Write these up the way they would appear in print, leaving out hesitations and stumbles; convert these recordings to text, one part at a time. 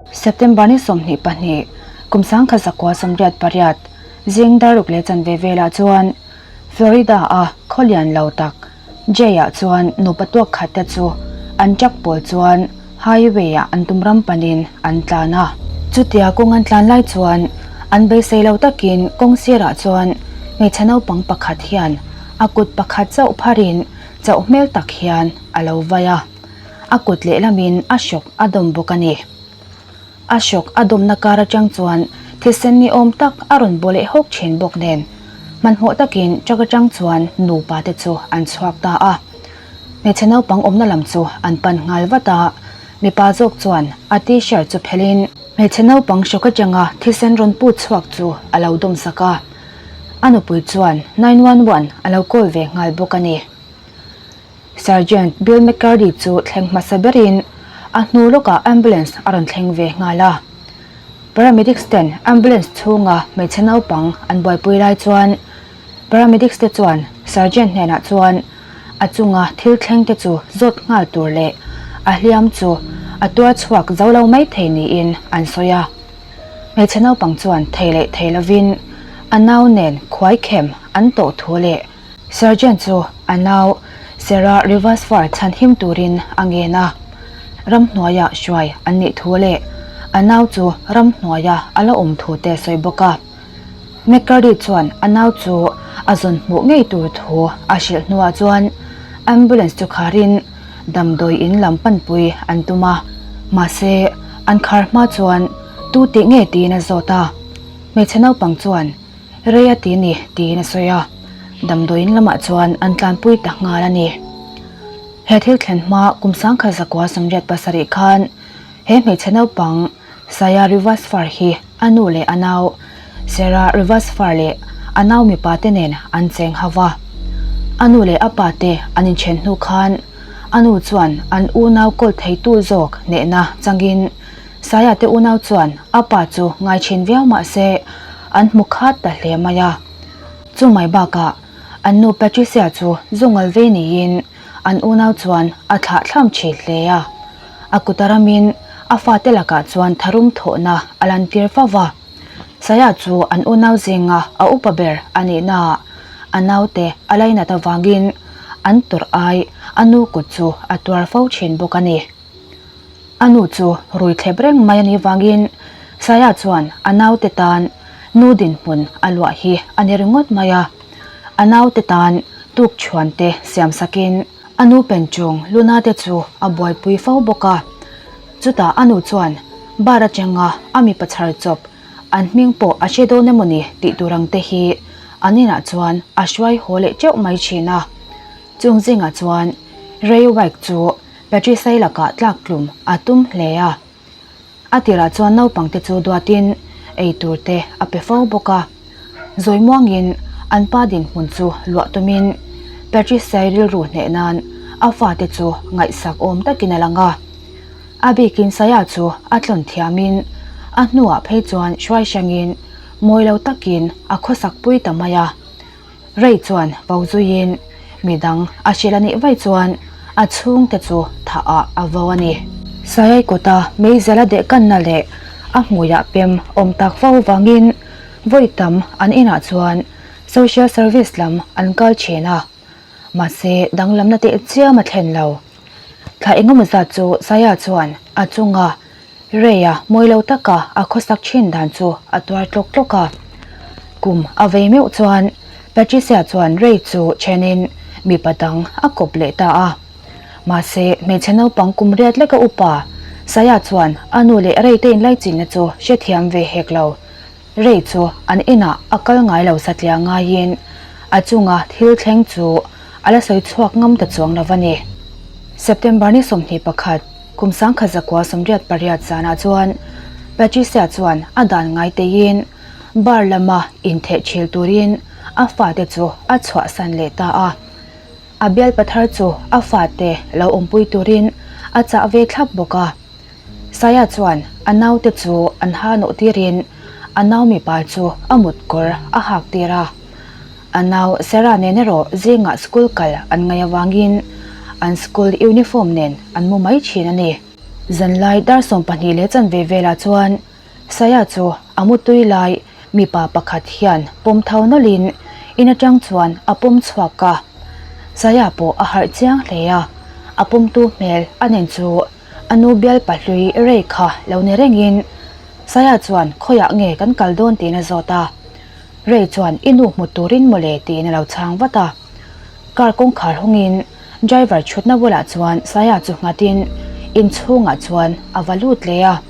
September ni 22, kum 1988, zing dar ruk leh chanve velah chuan Florida-a khaw lian lo tak Jay-ah chuan nupa tuak khat te chu an truck pawl chuan highway-ah an tum ram panin an tlan a. Chutia kawng an tlan lai chuan an beisei lo takin kawng sirah chuan hmeichhe naupang pakhat hian a kut pakhat chauh pharin chauh hmel tak hian a lo vai a. A kut lehlamin a hrawk a dawm bawk a ni. A hrawk a dawmna kar atang chuan thisen ni awm tak a rawn baw leh hawk thin bawk nen, hmanhmawh takin truck atang chuan nupa te chu an chhuak ta a. Hmeichhe naupang awmna lam chu an pan nghal vat a, mipa zawk chuan a t-shirt chu phelhin hmeichhe naupang hrawk atanga thisen rawn put chhuak chu a lo dawm sak a. A nupui chuan 911 a lo call ve nghal bawk a ni. Sergeant Bill McCurdy chu thleng hmasa berin a hnu lawkah ambulance a rawn thleng ve nghal a. Paramedics ten ambulance chhunga hmeichhe naupang an buaipui lai chuan paramedics te chuan sergeant hnenah chuan a chunga thil thleng te chu zawt nghal tur leh a hliam chu a tuar chhuak zo lo mai thei niin an sawi a. Hmeichhe naupang chuan thei leh thei lovin a nau nen khuaikhem an tawh thu leh Sergeant chu a nau Sarah Rivasfar chhanhim turin a ngen a, ramhnuaia hruai an nih thu leh a nau chu ramhnuaia a la awm thu te sawi bawk a. McCurdy chuan a nau chu a zawn hmuh ngei tur thu a hrilh hnuah chuan ambulance chu kharin damdawi in lam panpui an tum a, mahse an khar hma chuan tu tih nge tiin a zawt a, hmeichhe naupang chuan Rei a ti ni tiin a sawi a, damdawiin lamah chuan an tlanpui ta nghal a ni. He thil thlen hma kum 1987 khan he hmeichhe naupang Saya Rivasfar hi a nu leh a nau Sarah Rivasfar leh a nau mipa te nen an cheng hau va. A nu leh a pa te an inthen hnu khan a nu chuan an unau kawl theitu zawk hnehna changin Saia te unau chuan a pa chu ngai thin viau mah se an hmu khat ta hle mai a. Chu mai bakah an nu Patricia chu zungal vei niin an unau chuan a thlah thlam thin hle a. A kuta ramin a fate lakah chuan tharum thawhna a lantir fo va. Saia chu an unau zinga a upa ber a nihnaah a naute a lainat avangin an tawrh ai a nu kut chu a tuar fo thin bawk a ni. A nu chu rui thlep reng mai a nih vangin Saya chuan a naute tan nu dinhmun a luah hi a ni ringawt mai a. A naute tan tukchhuan te siam sakin a nu penchung Luna te chu a buaipui fo bawk a. Chutah a nu chuan bar atanga a mipa chhar chawp an hming pawh a hre dawn emawni tih tur ang te hi an inah chuan a hruai haw leh teuh mai thin a. Chung zingah chuan Ray Wyke chu Patricia-i lakah tlak tlum a tum hle a. A tirah chuan naupangte chu duatin ei tur te a pe fo bawk a. Zawi muangin an pa dinhmun chu luah tumin Patricia-i rilru hneh nan a fate chu ngaihsak awm takin a lang a. A bikin Saya chu a tlawn thiamin a hnuah phei chuan hruai hrangin mawi lo takin a khawsak pui ta mai a. Rei chuan vo zuiin midang a hrilh a nih vaih chuan a chhungte chu thah ah a vo a ni. Sayai kawta meizel a dehkanna leh a hmuiah pem awm tak fo vangin vawi tam an inah chuan social service lam an kal thin a, mahse danglamna teh chiam a thlen lo. Thla engemaw zat chu Saya chuan a chunga Ray-a mawi lo taka a khawsak thin dan chu a tuar tlawk tlawk a. Kum a vei meuh chuan Patricia chuan Ray chu thenin mipa dang a kawp leh ta a. Mahse, hmeichhe naupang kum riat leka upa Saya chuan a nu leh Ray te inlaichinna chu hrethiam ve hek lo. Ray chu an inah a kal ngai lo satliah ngaiin a chunga thil thleng chu a la sawi chhuak ngam ta chuang lo a ni. September ni 21, Kum 1988 zanah chuan Patricia chuan a dan ngai teiin bar lama intheh thil turin a fate chu a chhuahsan leh ta a. A bialpa thar chu a fate lo awmpui turin a chah ve thlap bawk a. Saya chuan a naute chu an ha nawh tirin a nau mipa chu a mutkawr a hak tir a. A nau Sarah nen erawh zingah school kal an ngaih avangin an school uniform nen an mu mai thin a ni. Zanlai dar 12 leh chanve velah chuan Saya chu a mutui lai mipa pakhat hian pawm tho nawlhin in atang chuan a pawm chhuak a. Saya pawh a harh chiang hle a, a pawmtu hmel a nen chu a nu bial pahlui rei kha lo ni rengin Saya chuan khawiah nge kan kal dawn tiin a zawt a. Rei chuan i nu hmu turin mawle tiin a lo chhang vat a. Car kawngkhar hawngin driver chhutna bulah chuan Saya chu nghatin inchhungah chuan a va lut leh a.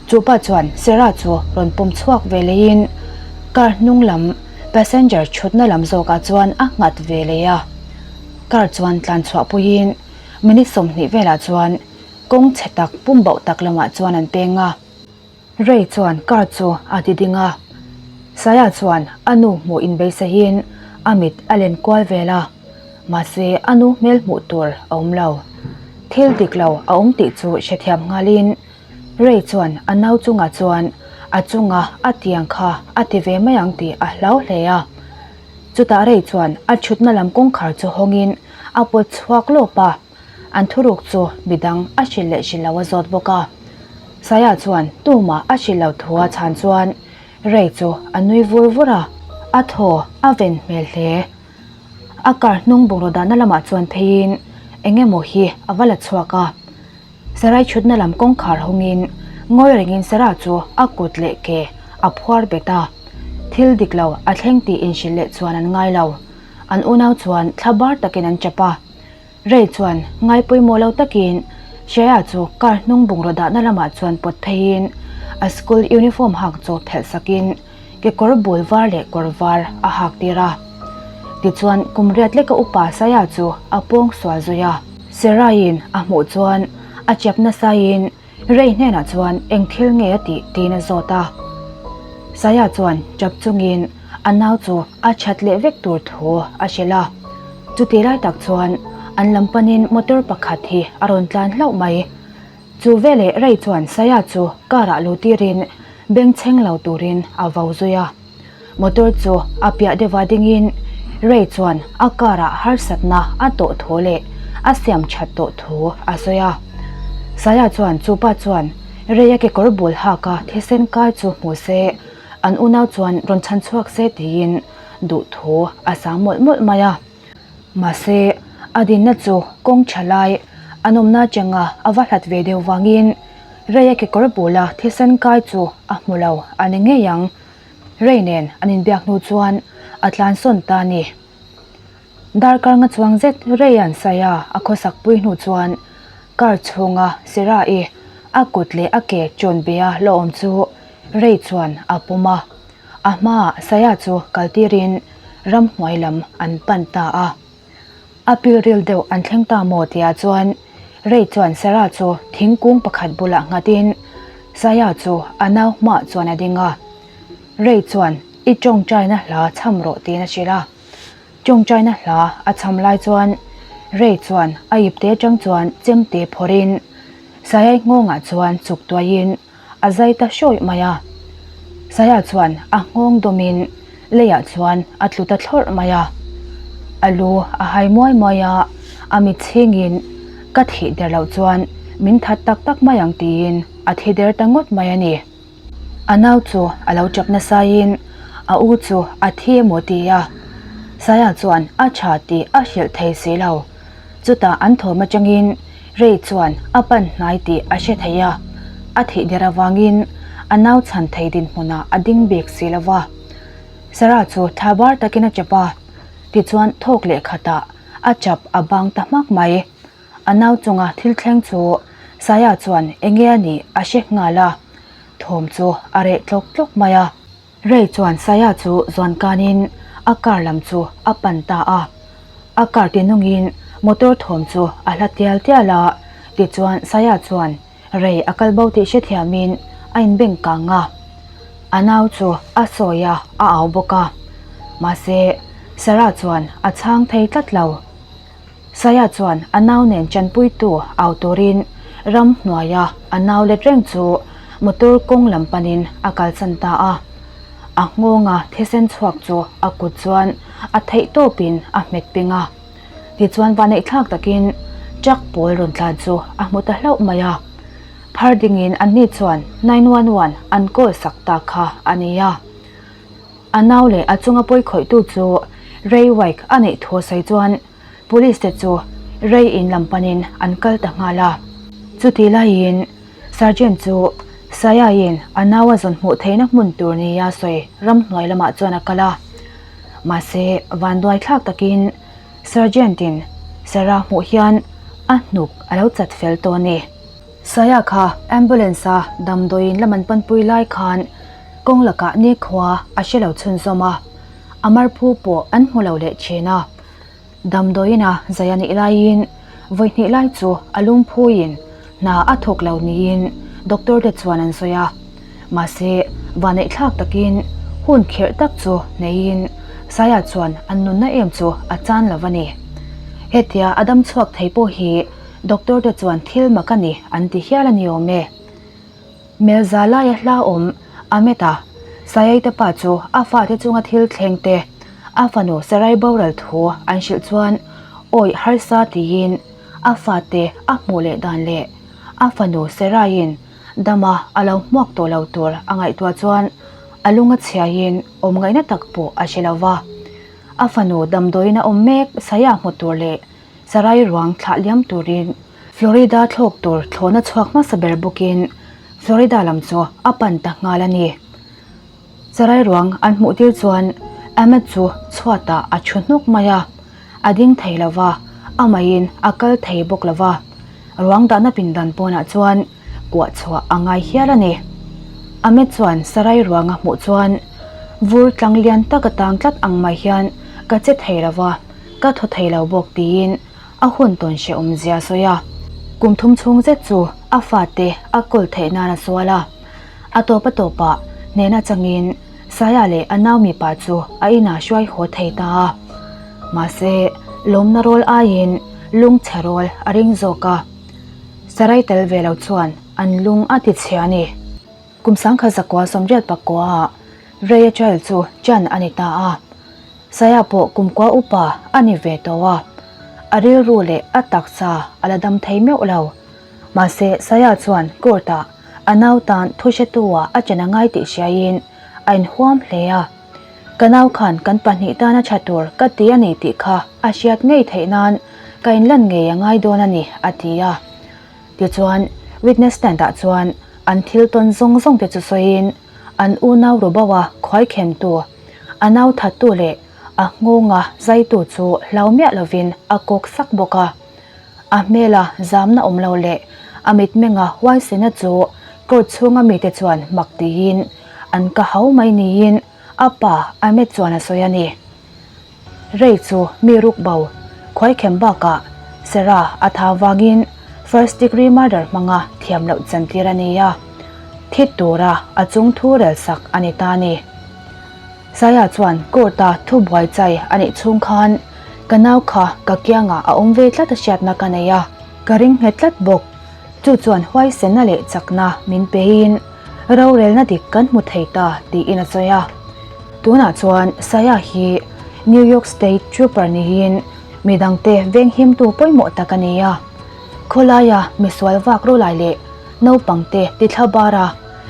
Chupa chuan Sarah chu rawn pawm chhuak ve leiin car hnung lam passenger chhutna lam zawkah chuan a nghat ve leh a. Car chuan tlan chhuah puiin minute 20 velah chuan kawng chhe tak pum bauh tak lamah chuan an peng a. Ray chuan car chu a ti ding a, Saya chuan a nu hmuh inbeisaiin a mit a len kual vel a, mahse a nu hmel hmuh tur a awm lo. Thil dik lo a awm tih chu hrethiam nghalin Ray chuan a nau chungah chuan a chunga a tiang kha a ti ve mai ang tih a hlau hle a. Chutah Ray chuan a thutna lam kawngkhar chu hawngin a pawt chhuak lawp a, an thuruk chu midang a hrilh leh hrilh lo a zawt bawk a. Saya chuan tumah a hrilh lo thu a chhan chuan Ray chu a nui vur vur a, a thaw a ven hmel hle. A car hnung bungraw dahna lamah chuan pheiin eng emaw hi a va la chhuak a. Sarai chhutna lam kawngkhar hawngin ngawi rengin Sarah chu a kut leh ke a phuar bet a. Thil dik lo a thleng tih inhrilh leh chuan an ngai lo. An unau chuan thla bar takin an chap a. Ray chuan ngai pawimawh lo takin Shreya chu car hnung bungraw dahna lamah chuan pawt pheiin a school uniform hak chu phelh sakin kekawr bul var leh kawr var a hak tir a. Tichuan kum riat leka upa Saya chu a pawng sual zui a. Sarah-in a hmuh chuan a chep nasaiin Ray hnenah chuan eng thil nge a tih tiin a zawt a. Saya chuan chap chungin a nau chu a that leh vek tur thu a hrilh a. Chuti lai tak chuan an lam panin motor pakhat hi a rawn tlan hlauh mai. Chu veleh Ray chuan Saya chu car ah lo tirin bengchheng lo turin a vo zui a. Motor chu a piah deuha dingin Ray chuan a car ah harsatna a tawh thu leh a siam that tawh thu a sawi a. Saya chuan chupa chuan Ray a kekawr bul hak a thisen kai chu hmu se, an unau chuan rawn chhan chhuak se tiin duh thu a sang mawlh mawlh mai a. Mahse, a dinna chu kawng tha lai an awmna atanga a va hlat ve deuh vangin Ray a kekawr bula thisen kai chu a hmu lo a ni ngei ang. Ray nen an inbiak hnu chuan a tlansawn ta a ni. Darkar nga chuang zet Ray an sawi a, a khawsak pui hnu chuan car chhunga Sarah-i a kut leh a ke chawn bia la awm chu Ray chuan a pawm a. A hmaah Saya chu kaltirin ramhnuai lam an pan ta a. A pilril deuh an thleng ta maw tihah chuan Ray chuan Sarah chu thingkung pakhat bulah nghatin Saya chu a nau hmaah chuan a ding a. Ray chuan i tawngtaina hla chham rawh tiin a hrilh a. Tawngtaina hla a chham lai chuan Ray chuan a ipte atang chuan chemte phawrhin Sayai nghawngah chuan chuk tuaiin a zai ta hrawih mai a. Saya chuan a nghawng dawmin leiah chuan a tlu ta thlawrh mai a. A lu a hai muai muai a, a mit chhingin ka thih der loh chuan min that tak tak mai ang tiin a thi der ta ngawt mai a ni. A nau chu a lo chap nasaiin a u chu a thi emaw ti a, Saya chuan a tha tih a hrilh thei si lo. Chutah an thawm atangin Ray chuan a pan hnai tih a hre thei a, a thih der avangin a nau chhan thei dinhmunah a ding bik si lo va. Sarah chu thla bar takin a chap a, tichuan thawk leh khatah a chap a bang ta hmak mai. A nau chunga thil thleng chu Saya chuan enge a nih a hre nghal a, thawm chu a reh tlawk tlawk mai a. Ray chuan Saya chu zuan kanin a car lam chu a pan ta a. A car ti nungin motor thawm chu a hla tial tial a, tichuan Saya chuan Ray a kal bo tih hrethiamin a inbeng kang a. A nau chu a sawi a, a au bawk a. Mahse, Sarah chuan a chhang thei tlat lo. Saya chuan a nau nen chanpuitu au turin ram hnuaia a nau let reng chu motor kawng lam panin a kalsan ta a. A nghawnga thisen chhuak chu a kut chuan a theih tawpin a hmet ping a. Tichuan vaneihthlak takin truck pawl rawn tlan chu a hmu ta hlauh mai a. Phar dingin anni chuan 911 an call sak ta kha a ni a. A nau leh a chunga pawi khawihtu chu Ray Wyke a neih thu a sawi chuan Police te chu Ray in lam panin an kal ta nghal a. Chutih laiin Sergeant chu Saya-in a nau a zawn hmuh theihna hmun tur nia sawi ramhnuai lamah chuan a kal a. Mahse vanduai thlak takin Sergeant-in Sarah hmuh hian a hnuk a lo chat fel tawh a ni. Saya kha ambulance-a damdawiin lam an panpui lai khan kawng lakah nikhua a hre lo chhunzawm a, a marphu pawh an hmu lo leh thin a. Damdawiin a zai a nih laiin vawi hnih lai chu a lungphuiin hna a thawk lo niin doctor te chuan an sawi a. Mahse, vaneihthlak takin hun khirh tak chu neiin Saia chuan an nunna em chu a chan lo a ni. Hetia a dam chhuak thei pawh hi doctor te chuan thil mak a ni an ti hial a ni awm e. Melza laia hla awm Ahmed-a Sayaite pa chu a fate chunga thil thleng te a fanu Sarai boral thu an hrilh chuan awih harsa tiin a fate a hmuh leh dan leh a fanu Saraiin dama a lo hmuak tawh lo tur a ngaihtuah chuan a lung a chhiaiin awm ngaihna tak pawh a hre lo va. A fanu damdawiin a awm mek Saya hmu tur leh Sarai ruang thlah liam turin Florida thlawk tur thlawhna chhuak hmasa ber bawkin Florida lam chu a pan ta nghal a ni. Sarai ruang an hmuh tir chuan Ahmed chu chhuatah a thu hnuk mai a, a ding thei lo va, amahin a kal thei bawk lo va. Ruang dahna pindan pawnah chuan kuah chhuah a ngai hial a ni. Ahmed chuan Sarai ruang a hmuh chuan vur tlang lian tak a tang tlat ang mai hian ka che thei lo va, ka thaw thei lo bawk tiin a hun tawn hrehawm zia a sawi a. Kum thum chhung zet chu a fate a kawl theih nan a sual a. A tawp a tawpah hnehna changin Saya leh a nau mipa chu a inah hruai haw thei ta a. Mahse, lawmna rawl aiin lungchhe rawl a ring zawk a. Sarai tel ve lo chuan an lung a ti chhia a ni. Kum 1988 ah Ray-a child chu chan a ni ta a. Saya pawh kumkua upa a ni ve tawh a. A rilru leh a taksa a la dam thei meuh lo. Mahse, Saya chuan court-ah a nau tan thu hretu-ah a chen a ngai tih hriaiin a inhuam hle a. Ka nau khan kan pahnih tana tha tur ka ti a ni tih kha a hriat ngei theih nan ka inlan ngei a ngai dawn a ni, a ti a. Tichuan, witness stand-ah chuan an thil tawn zawng zawng te chu sawiin an unau Rubawa khuaikhemtu, a nau thattu leh a nghawnga zaitu chu hlau miah lovin a kawk sak bawk a. A hmela zamna awm lo leh a mitmenga huaisena chu court chhunga mite chuan mak tiin an ka hau mai niin a pa Ahmed chuan a sawi a ni. Ray chu mi ruk bo khuaikhem bakah Sarah a tha vangin first degree murder hmanga thiam loh chantir a ni a, thi tura a chung thu rel sak a ni ta a ni. Saya chuan court-a thubuai chai a nih chhung khan ka nau kha ka kiangah a awm ve tlat a hriatna ka nei a, ka ring nghet tlat bawk. Chu chuan huaisenna leh chakna min pein rorelna dik kan hmu thei ta tiin a sawi a. Tunah chuan Saya hi New York State Trooper niin midangte venghimtu pawimawh tak a ni a. Khawlaia misual vak rawlai leh naupangte tithla bara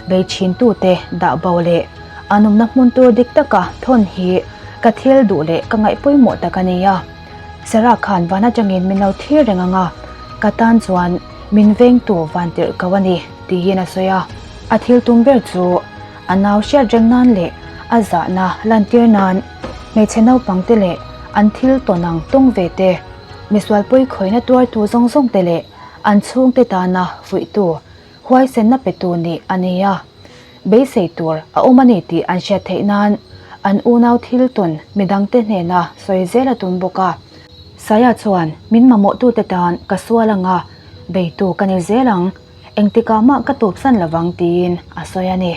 bei thintute dah bo leh a numna hmun tur dik taka thawn hi ka thil duh leh ka ngaih pawimawh tak a ni a. Sarah khan van atangin min lo thlir reng ang a, ka tan chuan min vengtu van tirh ko a ni, tiin a sawi a. A thil tum ber chu a nau hriat reng nan leh a zahna lantir nan hmeichhe naupangte leh an thil tawn ang tawng ve te, misual pawi khawihna tuartu zawng zawng te leh an chhungte tana fuihtu huaisenna petu nih a ni a. Beisei tur a awm a ni tih an hriat theih nan an unau thil tawn midangte hnena sawi zel a tum bawk a. Saya chuan min mamawhtute tan ka sual ang a, beitu ka ni zel ang, engtikah mah ka tawpsan lovang tiin a sawi a ni.